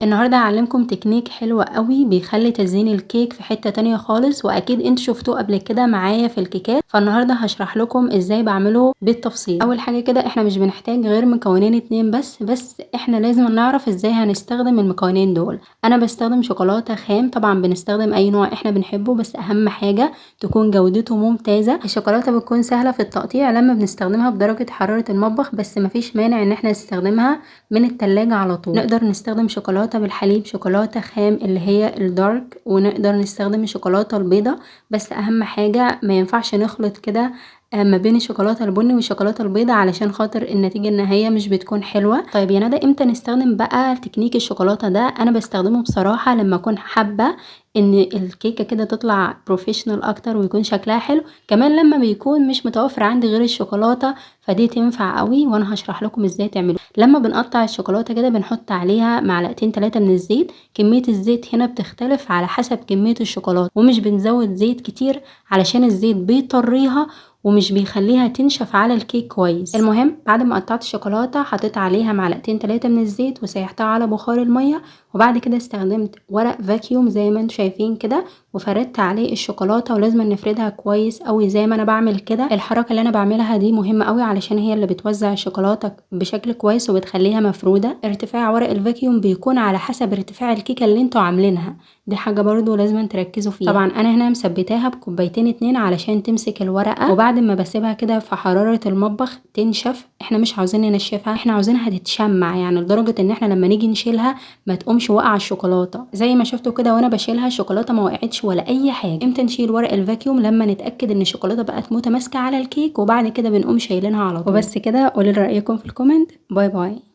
النهارده هعلمكم تكنيك حلو قوي بيخلي تزيين الكيك في حتة تانية خالص، واكيد انتوا شفتوه قبل كده معايا في الكيكات، فالنهارده هشرح لكم ازاي بعمله بالتفصيل. اول حاجة كده احنا مش بنحتاج غير مكونين اتنين بس احنا لازم نعرف ازاي هنستخدم المكونين دول. انا بستخدم شوكولاتة خام، طبعا بنستخدم اي نوع احنا بنحبه، بس اهم حاجة تكون جودته ممتازة. الشوكولاتة بتكون سهلة في التقطيع لما بنستخدمها بدرجة حرارة المطبخ، بس مفيش مانع ان احنا نستخدمها من التلاجة على طول. نقدر نستخدم شوكولاتة بالحليب، شوكولاتة خام اللي هي ال dark، ونقدر نستخدم الشوكولاتة البيضة، بس اهم حاجة ما ينفعش نخلط كده ما بين الشوكولاتة البني والشوكولاتة البيضة علشان خاطر النتيجة النهائية مش بتكون حلوة. طيب يا ندى امتى نستخدم بقى تكنيك الشوكولاتة ده؟ انا بستخدمه بصراحة لما اكون حابة ان الكيكة كده تطلع professional اكتر ويكون شكلها حلو، كمان لما بيكون مش متوفر عندي غير الشوكولاتة فدي تنفع قوي، وانا هشرح لكم ازاي تعملوه. لما بنقطع الشوكولاتة كده بنحط عليها معلقتين 3 من الزيت، كمية الزيت هنا بتختلف على حسب كمية الشوكولاتة، ومش بنزود زيت كتير علشان الزيت بيطريها ومش بيخليها تنشف على الكيك كويس. المهم بعد ما قطعت الشوكولاتة حطيت عليها معلقتين 3 من الزيت وسيحتها على بخار المية، وبعد كده استخدمت ورق vacuum زي ما انتم شايفين كده وفردت عليه الشوكولاتة، ولازم نفردها كويس قوي زي ما انا بعمل كده. الحركة اللي انا بعملها دي مهمة قوي علشان هي اللي بتوزع الشوكولاتة بشكل كويس وبتخليها مفروده. ارتفاع ورق ال vacuum بيكون على حسب ارتفاع الكيكه اللي انتوا عاملينها، دي حاجة برضو لازم تركزوا فيها. طبعا انا هنا مثبتاها بكوبايتين 2 علشان تمسك الورقة، وبعد ما بسيبها كده في حرارة المطبخ تنشف، احنا مش عاوزين ننشفها، احنا عاوزينها تتشمع، يعني لدرجة ان احنا لما نيجي نشيلها ما تقومش واقعه الشوكولاتة. زي ما شفتوا كده وانا بشيلها الشوكولاتة ما وقعتش ولا اي حاجة. امتى نشيل ورق ال vacuum؟ لما نتاكد ان الشوكولاتة بقت متماسكة على الكيك، وبعد كده بنقوم شايلينها على طول. وبس كده، قولوا لي رايكم في ال comment. bye bye.